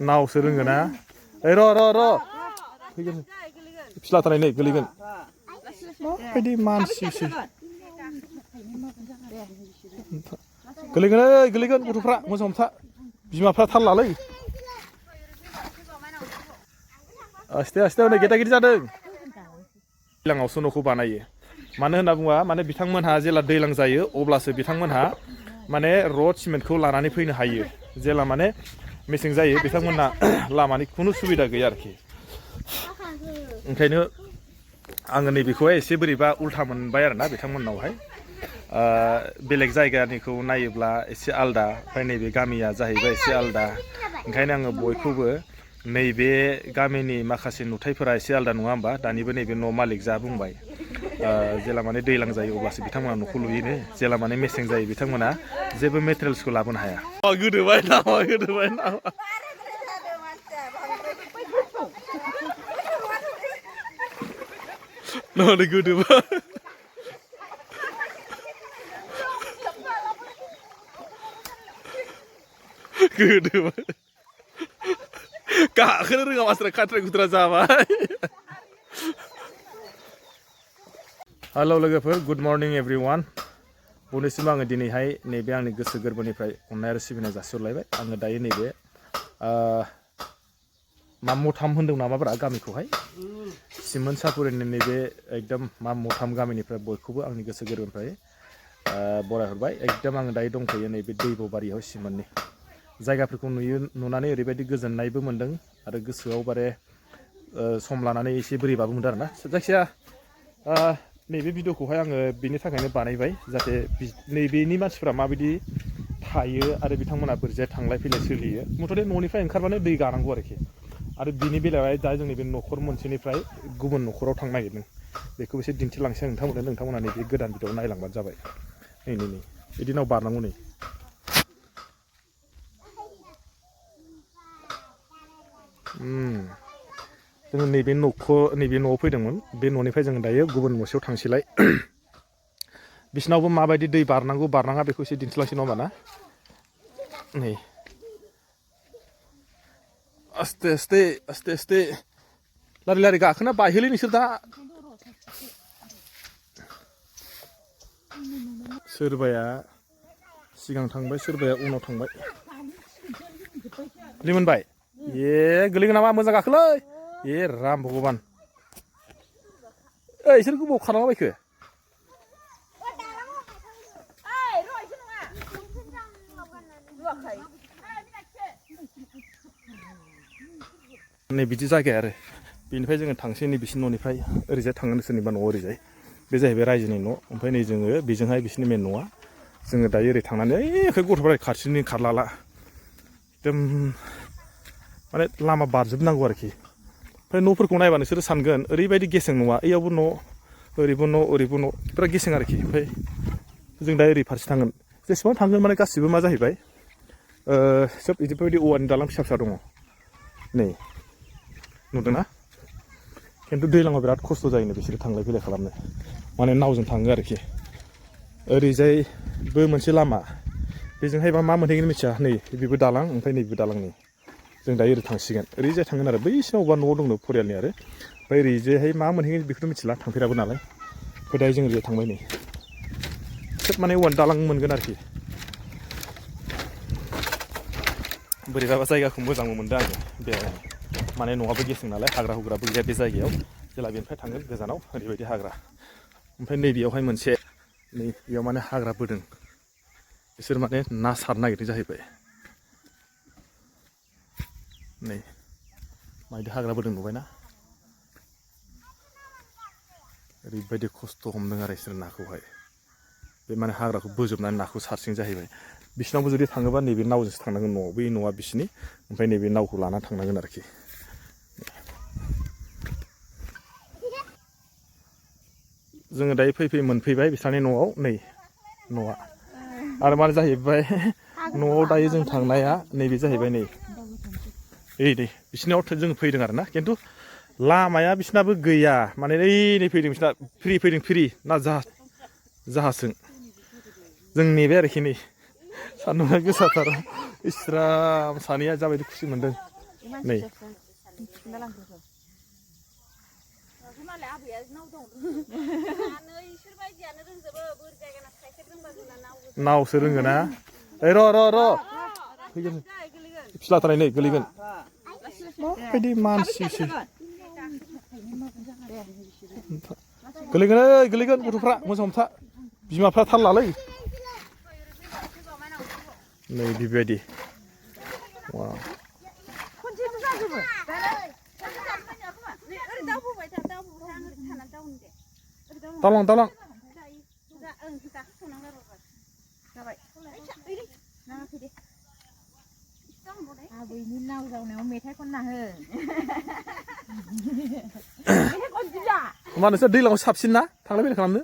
नावसो रोंगोन ना ओइ र' फैगोन फिस्लाथारनाय नै गोलैगोन माबायदि मानसिसो गोलैगोन गथ'फ्रा मोजां हमथा बिमाफ्रा थाल लालै आस्ते नै गेदा गिदि जादों दैज्लाङावसो न'खौ बानायो मानो होनना बुङा माने बिथांमोनहा जेला दैज्लां जायो अब्लासो बिथांमोनहा माने रड सिमेन्टखौ लानानै फैनो हायो जेला माने मेसें जायो बिथांमोनहा लामानि खुनु सुबिदा गैया आरोखि ओंखायनो आङो नैबेखौहाय एसे बोरैबा उल्था मोनबाय आरोना बिथांमोननावहाय बेलेग जायगानिखौ नायोब्ला एसे आलदा ओमफ्राय नैबे गामिया जाहैबाय एसे आलदा ओंखायनो आङो बयखौबो नैबे गामिनि माखासे नुथायफोरा एसे आलदा नङा होमबा दानिबो नैबे न' मालिक जा बुंबाय जेला माने दैज्लां जायो अब्लासो बिथांमोना न'खौ लुयोनो जेला माने मेसें जायो बिथांमोना जेबो मेटेरियेल्सखौ लाबोनो हाया गोदोबाय नामा न'आनो गोदोबा गोदोबाय गाखोनो रोङा मानसिफ्रा खाथ्रा खुथ्रा जाबाय हेलौ लोगोफोर गुड मर्निं एभरिवान बयनिसिम आङो दिनैहाय नैबे आंनि गोसो गोरबोनिफ्राय अननाय आरो सिबिनाय जासिहरलायबाय आङो दायो नैबे मा मथाम होनदों नामाब्रा गामिखौहाय सिमोन सापुरिनि नैबे एकदम मा मथाम गामिनिफ्राय बयखौबो आंनि गोसो गोरबोनिफ्राय बरायहरबाय एकदम आङो दायो दंफैयो नैबे दैब'बारियाव सिमोननि जायगाफोरखौ नुनानै ओरैबायदि गोजोननायबो मोन्दों आरो गोसोआव बारे सम लानानै एसे बोरैबाबो मोनदों आरोना जायखिया नैबे भिडिअखौहाय आङो बिनि थाखायनो बानायबाय जाहाथे नैबेनि मानसिफ्रा माबायदि थायो आरो बिथांमोना बोरैजाय थांलाय फैलाय सोलियो मथ'थे न'निफ्राय ओंखारबानो दै गानांगौ आरोखि आरो बिनि बेलायावहाय दा जोंनि बे न'खर मोनसेनिफ्राय गुबुन न'खराव थांनो नागिरदों बेखौ एसे दिन्थिलांसै आं नोंथांमोना नैबे गोदान भिडिअआव नायलांबानो जाबाय नै बिदि नाव बारनांगौ नै जोङो नैबे न'आव फैदोंमोन बे न'निफ्राय जों दायो गुबुन मोनसेयाव थांसैलाय बिसिनावबो माबायदि दै बारनांगौ बारनाङा बेखौ एसे दिन्थिलांसै नङा होमबा ना नै आस्ते लारि गाखोना बायहोलै नोंसोर दा सोरबाया सिगां थांबाय सोरबाया उनाव थांबाय लिमोनबाय गोलैगोन नामा मोजां गाखोलै राम भगबान इसोर गोबाव खारलांला बायखो नै बिदि जायगाया आरो बेनिफ्राय जोङो थांसै नै बिसिनि न'निफ्राय ओरैजाय थांगोन सोरनिबा न'आव ओरैजाय बे जाहैबाय रायजोनि न' ओमफ्राय नै जोङो बेजोंहाय बिसिनि मेन न'आ जोङो दायो ओरै थांनानै गथ'फ्रा खाथिनि खारलाला एकदम माने लामा बारजोबनांगौ आरोखि ओमफ्राय न'फोरखौ नायबा नोंसोरो सानगोन ओरैबायदि गेसें नङा ओइयावबो न' ओरैबो न' बिराद गेसें आरोखि ओमफ्राय जों दा ओरै फारसे थांगोन जेसेबां थांगोन माने गासिबो मा जाहैबाय सोब बिदिबायदि औवानि दालां फिसा दङ नै नुदोंना खिन्थु दैज्लाङाव बिराद खस्थ' जायोनो बिसोरो थांलाय फैलाय खालामनो माने नावजों थाङो आरोखि ओरैजायबो मोनसे लामा बेजोंहायबा मा मोनहैगोन मिथिया नै बेबो दालां ओमफ्राय नैबेबो दालांनि जों दायो ओरै थांसिगोन ओरैजाय थांगोन आरो बैसिनावबा न'आव दंनो फरियालनि आरो ओमफ्राय ओरैजायहाय मा मोनहैगोन बेखौथ' मिथिला थांफेराबो नालाय ओमफ्राय दायो जों ओरैजाय थांबाय नै सोब माने औवानि दालां मोनगोन आरोखि बोरैबाबा जायगाखौ मोजांबो मोनदों आङो बे माने न'आबो गेसें नालाय हाग्रा हुग्राबो गैया बे जायगायाव जेला बेनिफ्राय थांगोन गोजानाव ओरैबायदि हाग्रा ओमफ्राय नैबेयावहाय मोनसे नै बेयाव माने हाग्रा बोदों बिसोर माने ना सारनो नागिरदों जाहैबाय नै मायदि हाग्रा बोदों नुबायना ओरैबायदि खस्थ' हमदों आरो बिसोर नाखौहाय बे माने हाग्राखौ बोजोबनानै नाखौ सारसिं जाहैबाय बिसिनावबो जुदि थाङोबा नैबे नावजोंसो थांनांगोन न'आव बै न'आ बिसिनि ओमफ्राय नैबे नावखौ लाना थांनांगोन आरोखि जोङो दायो फैयै मोनफैबाय बिस्रानि न'आव नै न'आ आरो मा जाहैबाय न'आव दायो जों थांनाया नैबे जाहैबाय नै बिसिनाव जों फैदों आरोना खिन्थु लामाया बिसिनाबो गैया माने नै फैदों बिसिना फ्रि ना जाहाजजों जों नेबाय आरोखि नै सान्दुङा गोसाथार इस्राम सानैया जाबायदि खुसि मोनदों नै नावसो रोङो ना ओइ र' फैगोन फिस्लाथाराय नै गोलैगोन माबायदि मानसिसो गोलैगोन गथ'फ्रा मोजां हमथा बिमाफ्रा थाल लालै नै बेबायदि दालां आबैनि नाव जावनायाव मेथाइ खनना हो मा नोंसोर दैलाङाव साबसिन ना थांलाय फैलाय खालामनो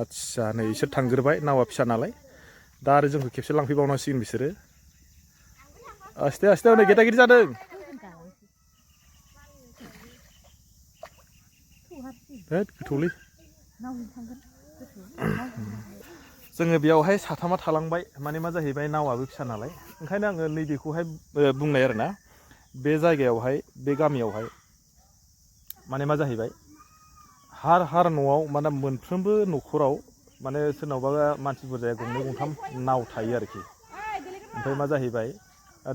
आच्छा नै इसोर थांग्रोबाय नावा फिसा नालाय दा आरो जोंखौ खेबसे लांफैबावनांसिगोन बिसोरो आस्ते नै गेदा गेदि जादों गोथौलै जोङो बेयावहाय साथामा थालांबाय माने मा जाहैबाय नावाबो फिसा नालाय ओंखायनो आङो नैबेखौहाय बुंनाय आरोना बे जायगायावहाय बे गामियावहाय माने मा जाहैबाय हार न'आव माने मोनफ्रोमबो न'खराव माने सोरनावबा मानसि बुरजाया गंनै गंथाम नाव थायो आरोखि ओमफ्राय मा जाहैबाय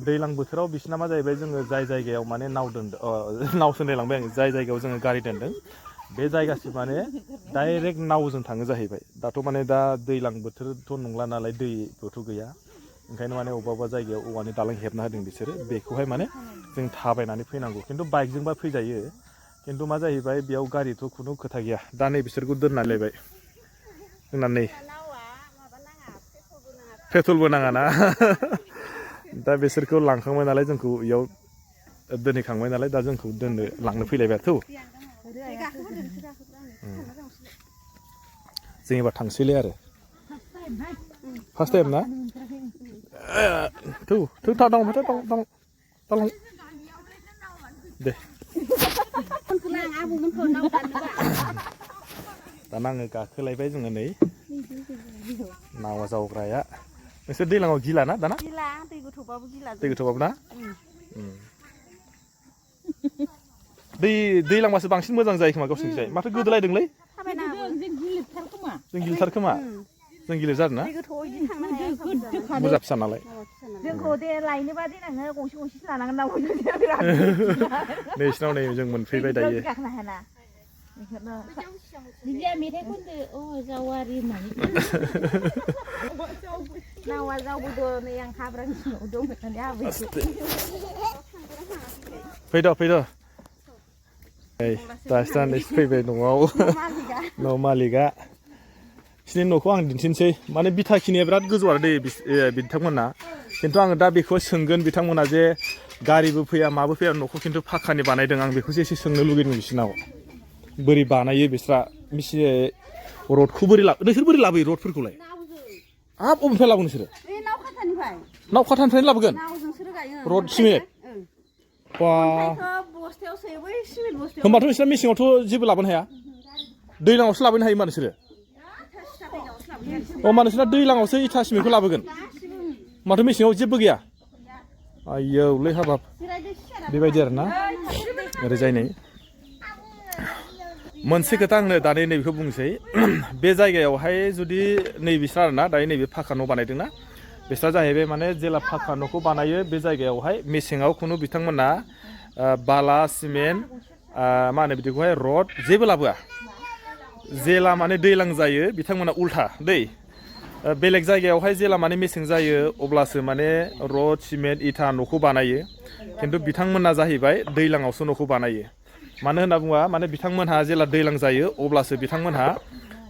दैलां बोथोराव बिसिना मा जाहैबाय जोङो जाय जायगायाव माने नाव दोनदों नावसो नायलांबाय आं जाय जायगायाव जोङो गारि दोनदों बे जायगासिम माने डाइरेक्ट नावजों थाङो जाहैबाय दाथ' माने दा दैलां बोथोरथ' नंला नालाय दैबोथ' गैया ओंखायनो माने अबेबा जायगायाव औवानि दालां हेबना होदों बिसोरो बेखौहाय माने जों थाबायनानै फैनांगौ खिन्थु बाइकजोंबा फैजायो खिन्थु मा जाहैबाय बेयाव गारिथ' खुनु खोथा गैया दा नै बिसोरखौ दोननालायबाय जोंना नै पेट्रलबो नाङा ना दा बिसोरखौ लांखांबाय नालाय जोंखौ इयाव दोनहैखांबाय नालाय दा जोंखौ लांनो फैलायबायथ' जों एबार थांसैलाय आरो फार्स्ट टाइम ना दालां दे दाना आङो गाखोलायबाय जोङो नै नावा जावग्राया नोंसोर दैलाङाव गिला ना दाना दै गोथौबाबो ना दैलांबासो बांसिन मोजां जायो खोमा गावसोरनिफ्राय माथो गोदोलायदोंलै जों गिलिरथार खोमा जों गिलिर जादों ना बुरजा फिसा नालाय जोंखौ दे लायनोबा देनाङो गंसे गंसेसो लानांगोन नाव नैसिनाव नै जों मोनफैबाय दायो मेथाइ खनदो अ जावारि होननानै नावा जावबोदो नै आं हाब्रानि सिङाव दं होननानै आबैखौ फैद' दासो फैबाय न'आव न' मालिकआ बिसिनि न'खौ आं दिन्थिनोसै माने बिथाखिनिया बिराद गोजौ आरो दै बिथांमोना खिन्थु आङो दा बेखौ सोंगोन बिथांमोना जे गारिबो फैया माबो फैया न'खौ खिन्थु फाखानि बानायदों आं बेखौसो एसे सोंनो लुगैदों बिसिनाव बोरै बानायो बिस्रा रडखौ नोंसोर बोरै लाबोयो रडफोरखौलाय हाब अबेनिफ्राय लाबो नोंसोरो नाव खाथानिफ्रायनो लाबोगोन रड सिमेन्ट होमबाथ' नोंसोर मेसेङावथ' जेबो लाबोनो हाया दैलाङावसो लाबोनो हायो होमबा नोंसोरो होमबा नोंसोरना दैलाङावसो इथा सिमेन्टखौ लाबोगोन माथो मेसेङाव जेबो गैया आयौलै हाबाब बेबायदि आरोना ओरैजाय नै मोनसे खोथा आंनो दानि नैबेखौ बुंसै बे जायगायावहाय जुदि नैबिस्रा आरोना दायो नैबे फाखा न' बानायदोंना बिस्रा जाहैबाय माने जेला फाखा न'खौ बानायो बे जायगायावहाय मेसेङाव खुनु बिथांमोना बाला सिमेन्ट मा होनो बिदिखौहाय रड जेबो लाबोआ जेला माने दैलां जायो बिथांमोना उल्था दै बेलेग जायगायावहाय जेला माने मेसें जायो अब्लासो माने रड सिमेन्ट इथा न'खौ बानायो खिन्थु बिथांमोना जाहैबाय दैलाङावसो न'खौ बानायो मानो होनना बुङा माने बिथांमोनहा जेला दैलां जायो अब्लासो बिथांमोनहा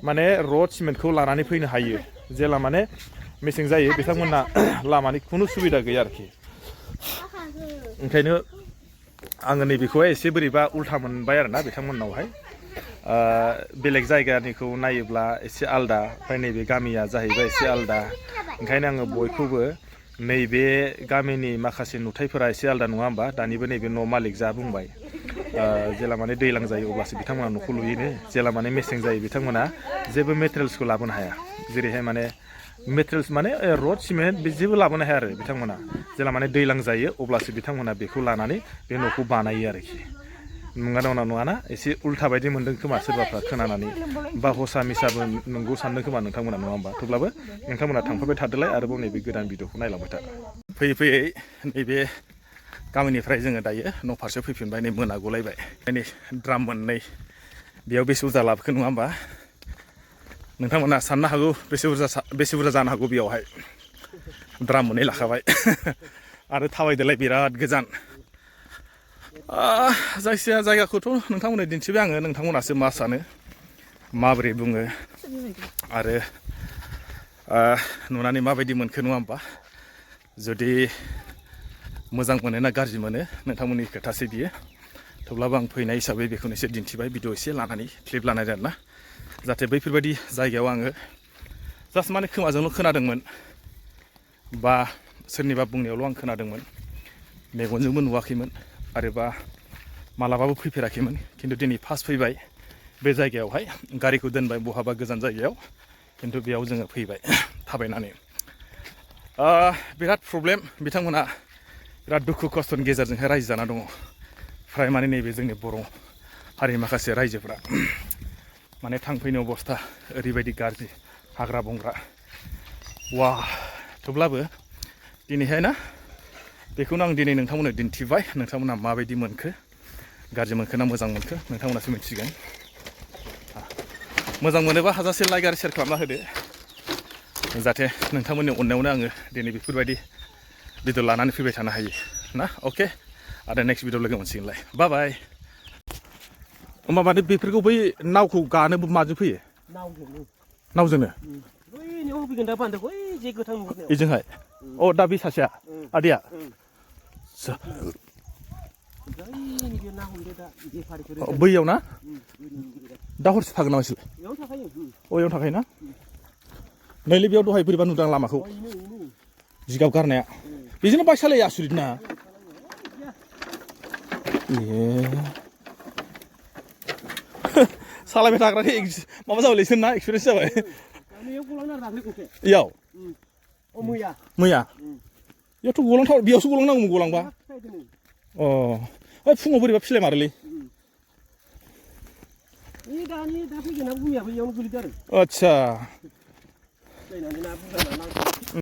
माने रड सिमेन्टखौ लानानै फैनो हायो जेला माने मेसें जायो बिथांमोनहा लामानि खुनु सुबिदा गैया आरोखि ओंखायनो आङो नैबेखौहाय एसे बोरैबा उल्था मोनबाय आरोना बिथांमोननावहाय बेलेग जायगानिखौ नायोब्ला एसे आलदा ओमफ्राय नैबे गामिया जाहैबाय एसे आलदा ओंखायनो आङो बयखौबो नैबे गामिनि माखासे नुथायफोरा एसे आलदा नङा होमबा दानिबो नैबे न' मालिक जा बुंबाय जेला माने दैलां जायो अब्लासो बिथांमोना न'खौ लुयोनो जेला माने मेसें जायो बिथांमोना जेबो मेटेरियेल्सखौ लाबोनो हाया जेरैहाय माने मेटेरियेल्स माने रड सिमेन्ट बे जेबो लाबोनो हाया आरो बिथांमोना जेला माने दैलां जायो अब्लासो बिथांमोना बेखौ लानानै बे न'खौ बानायो आरोखि नङा नङाना एसे उल्था बायदि मोन्दों खोमा सोरबाफ्रा खोनानानै बा हसा मिसाबो नंगौ सानदों खोमा नोंथांमोना नङा होमबा थेवब्लाबो नोंथांमोना थांफाबाय थादोलाय आरोबाव नैबे गोदान भिडिअखौ नायलांबाय था फैयै फैयै नैबे गामिनिफ्राय जोङो दायो न' फारसे फैफिनबाय नै मोनागुलायबाय नै द्राम मोननै बेयाव बेसे बुरजा लाबोखो नङा होमबा नोंथांमोना साननो हागौ बेसे बुरजा जानो हागौ बेयावहाय द्राम मोननै लाखाबाय आरो थाबायदोलाय बिराद गोजान जायखिजाया जायगाखौथ' नोंथांमोननो दिन्थिबाय आङो नोंथांमोनासो मा सानो माबोरै बुङो आरो नुनानै माबायदि मोनखो नङा होमबा जुदि मोजां मोनो ना गाज्रि मोनो नोंथांमोननि खोथासै बियो थेवब्लाबो आं फैनाय हिसाबै बेखौनो एसे दिन्थिबाय भिडिअ एसे लानानै क्लिप लानाय आरोना जाहाथे बैफोरबायदि जायगायाव आङो जास्ट माने खोमाजोंल' खोनादोंमोन बा सोरनिबा बुंनायावल' आं खोनादोंमोन मेगनजोंबो नुवाखैमोन आरोबा मालाबाबो फैफेराखैमोन खिन्थु दिनै फार्स्ट फैबाय बे जायगायावहाय गारिखौ दोनबाय बहाबा गोजान जायगायाव खिन्थु बेयाव जोङो फैबाय थाबायनानै बिराद प्रब्लेम बिथांमोना बिराद दुखु खस्थ'नि गेजेरजोंहाय रायजो जाना दङ फ्राय माने नैबे जोंनि बर' हारि माखासे रायजोफ्रा माने थांफैनो अबस्था ओरैबायदि गाज्रि हाग्रा बंग्रा वा थेवब्लाबो दिनैहाय ना बेखौनो आं दिनै नोंथांमोननो दिन्थिबाय नोंथांमोना माबायदि मोनखो गाज्रि मोनखो ना मोजां मोनखो नोंथांमोनासो मिथिगोन मोजां मोनोबा हाजासे लाइक आरो शेयार खालामना होदो जाहाथे नोंथांमोननि अननायावनो आङो दिनै बेफोरबायदि भिडिअ लानानै फैबाय थानो हायो ना अके आरो नेक्स्ट भिडिअ लोगो मोनसिगोनलाय बाय बाय होमबा माने बेफोरखौ बै नावखौ गानो माजों फैयो नावजोंनो बेजोंहाय अ दा बे सासेया आदैया बैयाव ना दा हरसे थागोन नामा एसे अयाव थाखायो ना नैलै बेयाव दहाय बोरैबा नुदां लामाखौ जिगाब गारनाया बेजोंनो बाइक सालायो आसुरित ना सालायबाय थाग्राखै माबा जाबाय इसोरना एक्सपिरियेन्स जाबाय इयाव मैया इयावथ' गलांथाव बेयावसो गलांनांगौमोन गलांबा अ ओइ फुङाव बोरैबा फिलाय मारोलै आदसा